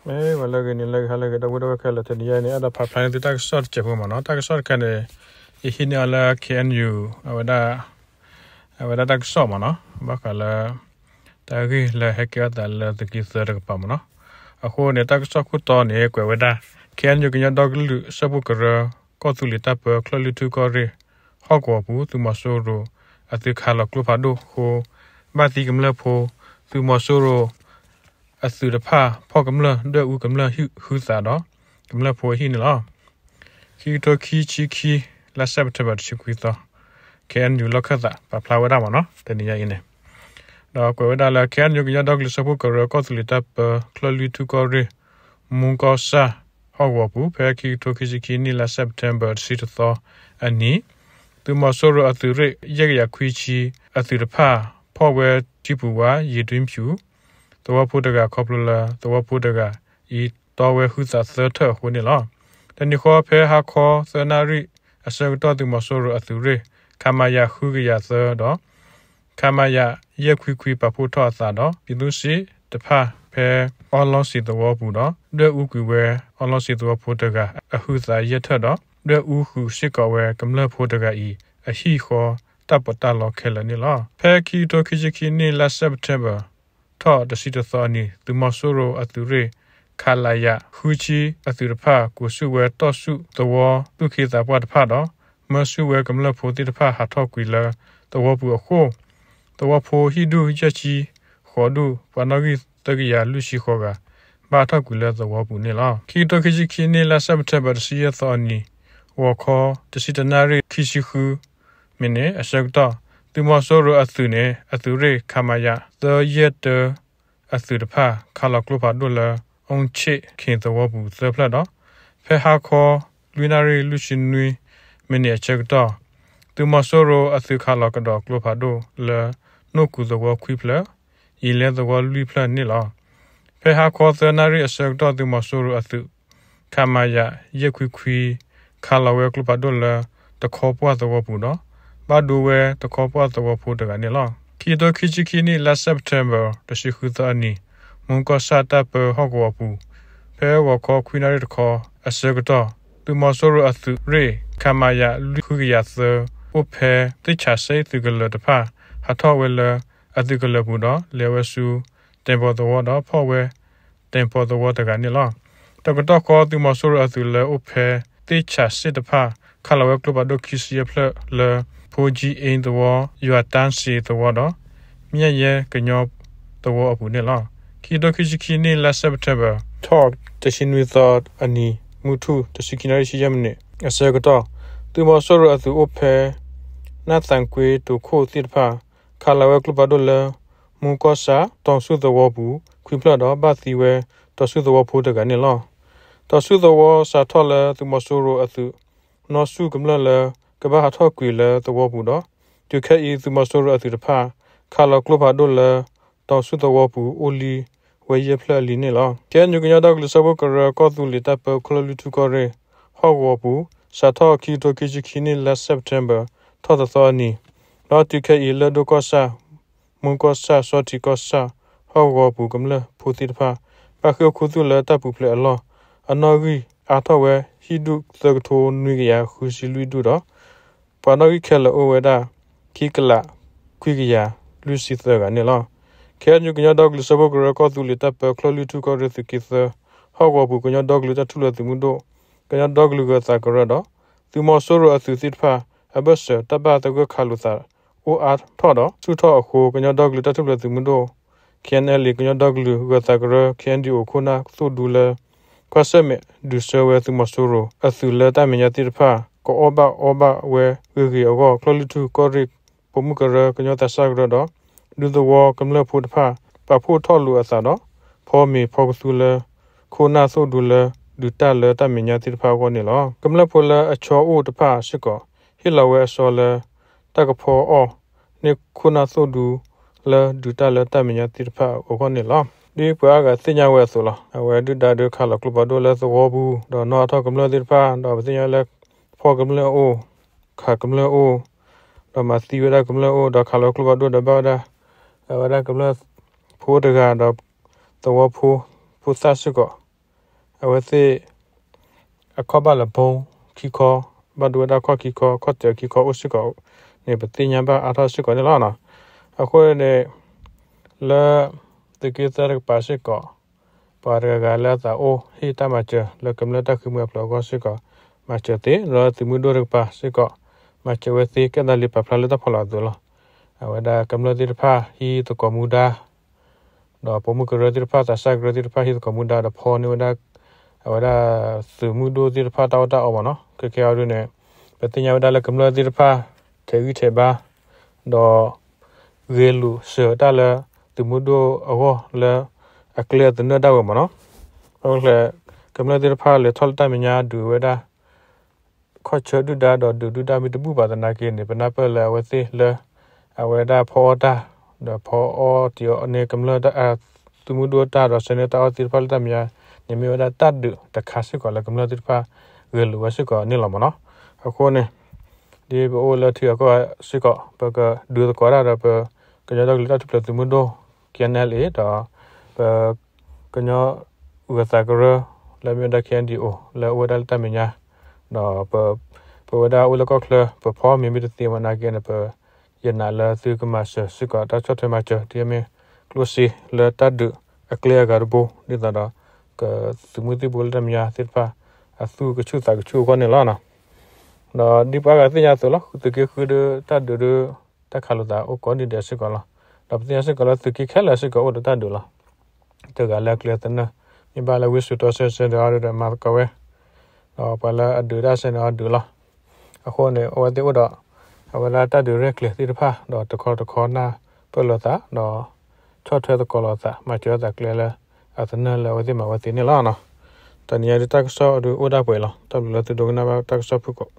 မ့ၢ်ဝဲလၢအဂ့ၤန့ၣ် လၢအဂ့ၤ ဟါလၢအဂ့ၤ ဒီပုၢ်ဝဲၢ်ခဲလၢာ် တနံၤအံၤန့ၣ် အဲၣ်ဒိးဖးဖျါန့ၢ်သုတၢ်ကစီၣ်တစဲးဖိမ့ၢ်နီၤ. တၢ်ကစီၣ်တခါန့ၣ် ယဟံးန့ၢ်အီၤလၢ K N U အဝဲဒၣ် အဝဲဒၣ်တၢ်ကစီၣ်မ့ၢ်နီၤ ဘၣ်ဃးလၢ တၢ်ဂ့ၢ်လၢဟဲကဲထီၣ်သးလၢသုးက့သၢတကပၤမ့ၢ်နီၤ. အဃိန့ၣ် တၢ်ကစီၣ်ခိၣ်တီန့ၣ် ကွဲးဝဲဒၣ် K N U ကညီဒီကလုာ်စၢဖှိၣ်ကရၢ ကီၢ်သူလ့ၤတၢ်ပၢ ကၠီၣ်လွံၢ်ထူၣ်ကီၢ်ရ့ၣ် ဟီၣ်ကဝီၤပူၤ သုးမီၤစိရိၤအသုးခးလီၤကျိဖးဒိၣ်အဃိ ဘၣ်သံကမျၢၢ်ဖိ သုးမီၤစိရိၤ အသုးတဖၣ် ဖီၣ်ကမျၢၢ် ဒွဲၣ်အူကမျၢၢ်ဟုသးဒီး ကမျၢၢ်ဖိအဟံၣ်န့ၣ်လီၤ. ခံကထိခံဆံခံ လါ September တဆံခွံသီ K N U လီၢ်ခၢၣ်သး ပာ်ဖျါဝဲဒၣ်မ့ၢ်နီၤ တနံၤညါအံၤန့ၣ် ဒီးကွဲးဝဲဒၣ်လၢ K N U ကညီဒီကလုာ်စၢဖှိၣ်ကရၢ ကီၢ်သူလ့ၤတၢ်ပၢ ကၠီၣ်လွံၢ်ထူၣ်ကီၢ်ရ့ၣ် မူကီၢ်ဆၣ် ဟီၣ်ကဝီၤပူၤ ဖဲခံကထိခံဆံခံနံၣ် လါ September တဆံတသီအနံၤ သုးမီၤစိရိၤအသုးရ့ၣ် ယဲၢ်ကယၤခွံဆံ အသုးတဖၣ် ဖီၣ်ဝဲထံပူၤဝါ ရေတွင်းဖြူ သဝီဖိတဂၤ ခီဖျိလၢသဝီဖိတဂၤအံၤ တီဝဲဟုသးသၢထၢၣ်အဃိန့ၣ်လီၤ. တနံၤဃီဖဲဟါခီသၢနၣ်ရံၣ်အဆၢကတီၢ် သုးမီၤစိရိၤအသုးရ့ၣ် ခမရ ဃုကယၤသၢဒီး ခမရ ယဲၢ်ခွံခွံ ပာ်ဖှိၣ်ထီၣ်အသးဒီး ပြည်သူ့စစ်တဖၣ် ဖဲအီလီစံးသဝီပူၤဒီး ဒွဲၣ်အူကွံာ်ဝဲအီလီစံးသဝီဖိတဂၤ အဟုသးယဲၢ်ထၢၣ်ဒီး ဒွဲၣ်အူဃုာ်စ့ၢ်ကီးဝဲကမျၢၢ်ဖိတဂၤအံၤ အဟံၣ်ဃီတၢ်ပီးတၢ်လီခဲလၢာ်န့ၣ်လီၤ. ဖဲခံကထိခံဆံခံနံၣ် လါ September ထီၣ်တဆံတသီအနံၤ သုးမီၤစိရိၤအသုးရ့ၣ် ခလရ ဃုဆံ အသုးတဖၣ် ကိးဆူၣ်ဝဲတီၢ်ဆူၣ်သဝီသူၣ်က့သးပှၢ်တဖၣ်ဒီး မၢဆူၣ်ဝဲကမျၢၢ်ဖိသ့ၣ်တဖၣ်ဟးထီၣ်ကွံာ်လၢသဝီပူၤအဃိ သဝီဖိဟံၣ်ဒူၣ်ယဲၢ်ဆံဃိးဒူၣ် ပှၤနီၣ်ဂံၢ်သၢကယၤလွံၢ်ဆံဃိးဂၤ ဘၣ်ထီၣ်ကွံာ်လၢသဝီပူၤန့ၣ်လီၤ. ခံကထိခံဆံခံနံၣ် လါ September တဆံယဲၢ်သီအနံၤ ဂီၤခီ တဆံတနၣ်ရံၣ် ခံဆံဃု မံးနံးအဆၢကတီၢ် သုးမီၤစိရိၤအသုးန့ၣ် အသုးရ့ၣ် ခမရ သၢယဲၢ်တၢ အသုးတဖၣ် ခးလီၤကျိဖးဒိၣ်လၢ အူဆ့ၣ်ခ့ၣ်သဝီပူၤသၢဖျၢၣ်ဒီး ဖဲဟါခီ လွံၢ်နၣ်ရံၣ်လွံၢ်ဆံနွံ မံးနံးအဆၢကတီၢ် သုးမီၤစိရိၤအသုးခးလီၤကဒီးကျိဖးဒိၣ်လၢ နိၣ်ကူးသဝီခွံဖျၢၣ် အံၤလဲသဝီလွံၢ်ဖျၢၣ်န့ၣ်လီၤ. ဖဲဟါခီသၢနၣ်ရံၣ်အဆၢကတီၢ် သုးမီၤစိရိၤအသုး ခမရ ယဲၢ်ခွံခွံ ခးလီၤဝဲကျိဖးဒိၣ်လၢ တခီပှၢ်သဝီပူၤဒီး ဘၣ်ဒိဝဲတခီပှၢ်သဝီဖိတဂၤန့ၣ်လီၤ. ခံကထိခံဆံခံနံၣ် လါ September တဆံဃုသီအနံၤ မူကီၢ်ဆၣ်တၢ်ပၢဟီၣ်ကဝီၤပူၤ ဖဲဂီၤခီခွံနၣ်ရံၣ်တခီအဆၢကတီၢ် သုးမီၤစိရိၤအသုးရ့ၣ် ခမရ လွံၢ်ဃုကယၤသၢ အိၣ်ဖဲ သ့ၣ်ဆးစ့သုးကလၢၤတဖၣ် ဟးထီၣ်ဝဲလၢအသုးကလၢၤပူၤဒီး လဲၤဝဲဆူ တ့ၢ်ပီၤသဝီဒီး ဖီၣ်ဝဲ တ့ၢ်ပီၤသဝီတဂၤန့ၣ်လီၤ. တကတီၢ်ဃီ သုးမီၤစိရိၤအသုးလၢအိၣ်ဖဲ သ့ၣ်ဆးစ့တဖၣ် ခးလီၤဝဲကျိဖးဒိၣ်ခံဆံယဲၢ်ဖျၢၣ်လၢ ဖိကၠံအ့သဝီ ယွၤတၢ်စ့သဝီဒီး မၠဲၣ်ယဲၢ်ကညီသဝီအပူၤန့ၣ်လီၤ. ခံကထိခံဆံခံနံၣ် လါ September ထီၣ်တဆံနွံသီအနံၤ မုၢ်ထူၣ်တဆံခံနၣ်ရံၣ်ဆံယဲၢ်မံးနံးအဆၢကတီၢ် သုးမီၤစိရိၤအသုးအိၣ်ဖဲ နၢ်သးကွ့တိာ်ခိၣ်သ့ၣ်တဖၣ် ခးလီၤဝဲကျိဖးဒိၣ်လၢ မူကီၢ်ဆၣ် တီၤဆူၣ်သဝီပူၤ ခွံဖျၢၣ်ဒီး ဘၣ်သံဝဲ တီၤဆူၣ်သဝီဖိတဂၤန့ၣ်လီၤ. တီၤဆူၣ်သဝီစးထီၣ်လၢသုးမီၤစိရိၤအသုး နီၣ်ဆူၣ်ကမျၢၢ်လၢ ကဘၣ်ဟးထီၣ်ကွံာ်လၢသဝီပူၤဒီး တုၤခဲအံၤ သုးမီၤစိရိၤအသုးတဖၣ် ခးလီၤကျိဖးဒိၣ်လၢ တီၤဆူၣ်သဝီပူၤ အိၣ်လံဝဲယဲၢ်ဖျၢၣ်အလံန့ၣ်လီၤ. ကညီကညီဒီကလုာ်စၢဖှိၣ်ကရၢ ကီၢ်သူလ့ၤတၢ်ပၢ ကၠီၣ်လွံၢ်ထူၣ်ကီၢ်ရ့ၣ် ဟီၣ်ကဝီၤပူၤ စးထီၣ်ခံကထိခံဆံခံနံၣ် လါ September ထီၣ်တသီအနံၤ ဒီးတုၤခဲအံၤ လၢၢ်ဒိၣ်ကီၢ်ဆၣ် မူကီၢ်ဆၣ် စီၤထံးကီၢ်ဆၣ် ဟီၣ်ကဝီၤပူၤကမျၢၢ်ဖိသ့ၣ်တဖၣ် ဘၣ်ဃ့ၢ်အိၣ်ခူသူၣ်လၢတၢ်ပူၤဖျဲးအလီၢ် အနီၣ်ဂံၢ်အါထီၣ်ဝဲ ဟံၣ်ဒူၣ်သၢကထိနွံကယၤဃုဆံလွံၢ်ဒူၣ်ဒီး ပှၤနီၣ်ဂံၢ်ခဲလၢာ်အိၣ်ဝဲဒၣ် ခံကလးခွံကယၤလွံၢ်ဆံသၢဂၤန့ၣ်လီၤ. ခဲအံၤ ကညီဒီကလုာ်စၢဖှိၣ်ကရၢ ကီၢ်သူလ့ၤတၢ်ပၢ ကၠီၣ်လွံၢ်ထူၣ်ကီၢ်ရ့ၣ် သုးက့သၢ ဟီၣ်ကဝီၤပူၤ ကညီဒီကလုာ်တၢ်ထူၣ်ဖျဲးသုးမုၢ်ဒိၣ် ကညီဒီကလုာ်ဂၢၤသးကရၢဒီး သုးမီၤစိရိၤအသုးသ့ၣ်တဖၣ် အဘၢၣ်စၢၤတၢ်ဘၣ်သဂၢၢ်ခးလိာ်သး အိၣ်အါထီၣ်ဒီး ဆူၣ်ထီၣ်အဃိ ကညီဒီကလုာ်တၢ်ထူၣ်ဖျဲးသုးမုၢ်ဒိၣ် K N L A ကညီဒီကလုာ်ဂၢၤသးကရၢ K N D O ခိၣ်နၢ်သိၣ်ဒူလၢ ကွၢ်ဆၢၣ်မဲာ်ဒုးဆၢဝဲသုးမီၤစိရိၤအသုးလၢတၢ်မဲာ်ညါသ့ၣ်တဖၣ် ကအီၣ်ဘၣ်အီဘၣ်ဝဲဂ့ၤဂ့ၤအဂီၢ် ကၠီၣ်လွံၢ်ထူၣ်ကီၢ်ရ့ၣ် ပိာ်မုၣ်ကရၢ ကညီသးစၢ်ကရၢဒီး ဒူသဝီကမျၢၢ်ဖိတဖၣ် ပာ်ဖှိၣ်ထီၣ်လိာ်အသးဒီး ဖီမ့ၤဖီကသူလၢ ခိၣ်နၢ်သိၣ်ဒူလၢ ဒုးတၢ်လၢတၢ်မဲာ်ညါသ့ၣ်တဖၣ်အဂီၢ်န့ၣ်လီၤ. ကမျၢၢ်ဖိလၢအဆီအိၣ်တဖၣ်စ့ၢ်ကီး ဟ့ၣ်လီၤဝဲအစီလၢ တၢ်ကဖီအီၣ်န့ၢ်ခိၣ်နၢ်သိၣ်ဒူ လၢဒုးတၢ်လၢတၢ်မဲာ်ညါသ့ၣ်တဖၣ်အဂီၢ်န့ၣ်လီၤ. ဒ်ပှၤအါဂၤသ့ၣ်ညါဝဲအသိးလီၤ. အဝဲဒုၣ်ဒါဒုးခးလီၤကျိဖးဒိၣ်လၢသဝီပူၤ ဒီးနီၣ်အါထီၣ်ကမျၢၢ်သ့ၣ်တဖၣ် ဒီးပသ့ၣ်ညါလၢ ဖီၣ်ကမျၢၢ်အိၣ် ခးကမျၢၢ်အိၣ် ဒီးမၤသံဝဲဒၣ်ကမျၢၢ်အိၣ် ဒီးခးလီၤကျိဖးဒိၣ်ဒီးဘၣ်ဝဲဒၣ် အဝဲဒၣ်ကမျၢၢ်ဖိတဂၤဒီး သဝီဖိ ဖိသၣ်စ့ၢ်ကီး အဝဲသ့ၣ် အခီၣ်ဘၣ်လၢ bomb ခံခီ, ဘၣ်ဒိဝဲဒၣ်ခီၣ်ခံခီ, ခီၣ်စဲးခံခီအိၣ်စ့ၢ်ကီးန့ၣ် ပသ့ၣ်ညါဘၣ်အါထီၣ်စ့ၢ်ကီးန့ၣ်လီၤ. အဃိန့ၣ် လၢသုးက့သၢတကပၤစ့ၢ်ကီး ပှၤတဂၤဂၤလၢအသးအိၣ်ဟ့ၣ်တၢ်မၤစၢၤလၢကမျၢၢ်တၢ်ဃ့ၢ်မှံဟးဖျိးအဂီၢ်စ့ၢ်ကီး မၤစၢၤသ့, ဒီးသုးမုၢ်ဒိၣ်တကပၤစ့ၢ်ကီး မၤစၢၤဝဲသ့ ကဲသးလံာ်ပာ်ဖျါလၢတၢ်ဖီၣ်လီၤအသိးလီၤ. အဝဲဒၣ်ကမျၢၢ်သ့ၣ်တဖၣ်ဟံးသကိးမူဒါ ဒီးပိာ်မုၣ်ကရၢသ့ၣ်တဖၣ် သးစၢ်ကရၢသ့ၣ်တဖၣ် ဟံးသကိးမူဒါဒီးဖီန့ၢ်ဝဲဒၣ် အဝဲဒၣ်သုးမုၢ်ဒိၣ်သ့ၣ်တဖၣ်တၢ်အီၣ်တၢ်အီမ့ၢ်နီၤ. ခဲကဲအံၤဒ်န့ၣ် ပသ့ၣ်ညါဝဲဒၣ်လၢကမျၢၢ်သ့ၣ်တဖၣ် ထဲးဂံၢ်ထဲးဘါ ဒီး ဂ့ၤလိာ်စၢၤတၢ်လၢ သုးမုၢ်ဒိၣ်အဂီၢ်လၢ အကျဲအသနၢၣ်ဒၣ်ဝဲမ့ၢ်နီၤ. အဃိ ကမျၢၢ်သ့ၣ်တဖၣ်လဲၤထီၣ်လၢတၢ်မဲာ်ညါဒုးဝဲဒၣ် ခီၣ်ဆၢဒုၣ်ဒါဒီးဒုးဒုၣ်ဒါမ့ၢ်တဘူၣ်ဘၣ်သနာ်က့န့ၣ် ပနၢ်ပၢၢ်လၢအဝဲသ့ၣ်လၢ အဝဲဒၣ်ဖီအီၣ်တၢ် ဒီးဖီအီၣ်တ့ၢ်အီၤန့ၢ်ကမျၢၢ် သုးမုၢ်ဒိၣ်တၢ်ဒီးဆှၢန့ၢ်တၢ်အီၣ်သ့ၣ်တဖၣ်လၢတၢ်မဲာ်ညါန့ၣ် မ့ၢ်ဝဲဒၣ်တၢ်ဒုးတခါစ့ၢ်ကီးလၢကမျၢၢ်သ့ၣ်တဖၣ်ဂဲၤလိာ်ဝဲစ့ၢ်ကီးန့ၣ်လီၤမ့ၢ်နီၤ. အဃိန့ၣ် ဒ်ပအိၣ်လၢထံဂၤကီၢ်ဂၤစ့ၢ်ကီး ပကဒုးသကိးတၢ်ဒီးပ ကညီဒီကလုာ်တၢ်ထူၣ်ဖျဲးသုးမုၢ်ဒိၣ် K N L A ဒီး ပ ကညီဂၢၤသးကရၢ လၢမ့ၢ်ဝဲဒၣ် K N D O လၢအအိၣ်ဝဲဒၣ်လၢတၢ်မဲာ်ညါ ဒီး ပဝဲဒၣ်အိၣ်လၢကီၢ်ချၢ ပဖီမ့ၤမ့ၢ်တသ့မ့ၢ်သနာ်က့န့ၣ် ပ ယနာ်လၢသုကမၤစၢၤစ့ၢ်ကီးတၢ်ဆီၣ်ထွဲမၤစၢၤ ဒ်အမ့ၢ်ကျိၣ်စ့လၢတၢ်ဒုးအကျဲအဂၤတဘိ ဒ်သိးဒီး ကသုးမုၢ်သံၣ်ဘိလၢတၢ်မဲာ်ညါသ့ၣ်တဖၣ် အသူၣ်ကဆူၣ်သးကဆူၣ်အဂီၢ်န့ၣ်လီၤ. ဒီးဒ်ပှၤဂၤသ့ၣ်ညါအသိးလီၤ သုးက့ဃုဒီးတၢ်ဒုးဒီး တၢ်ခးလိာ်သးအိၣ်ကိးနံၤဒဲးစ့ၢ်ကီးလီၤ. ဒီးပသ့ၣ်ညါစ့ၢ်ကီးလၢသုးက့ခဲလၢာ်စ့ၢ်ကီးအိၣ်ဒီးတၢ်ဒုးလီၤ. တဂၤလၢအကျဲသနၢၣ် မ့ၢ်ဘၣ်လၢဝ့ၢ်စူးတီဆၢဆၢဒီးအီၤဒီးမၤသကိးဝဲ ဒီးပှၤလၢအဒုးတၢ်ဆၢန့ၣ်အီၤဒုးလီၤ. အဃိန့ၣ် အဝဲသ့ၣ်အိၣ်ဒီး အဝဲဒၣ်တၢ်ဒုးရဲၣ်ကျဲၤသ့ၣ်တဖၣ် ဒီးတခီတခီနၢ်ပၢၢ်လိာ်သး ဒီးဆီၣ်ထွဲသကိးလိာ်သး မၤစၢၤအသးကျဲလၢ အသနၢၣ်လၢအဝဲသ့ၣ်မၤဝဲသ့ၣ်န့ၣ်လီၤ. တနံၤအံၤဒ်တၢ်ကစီၣ်ဒုးအိၣ်ဒၣ်ပှဲၤလီၤ. တၢ်ဘျုးလၢသုဒိကနၣ်ဘၣ်တၢ်ကစီၣ်ဖုၣ်ကိာ်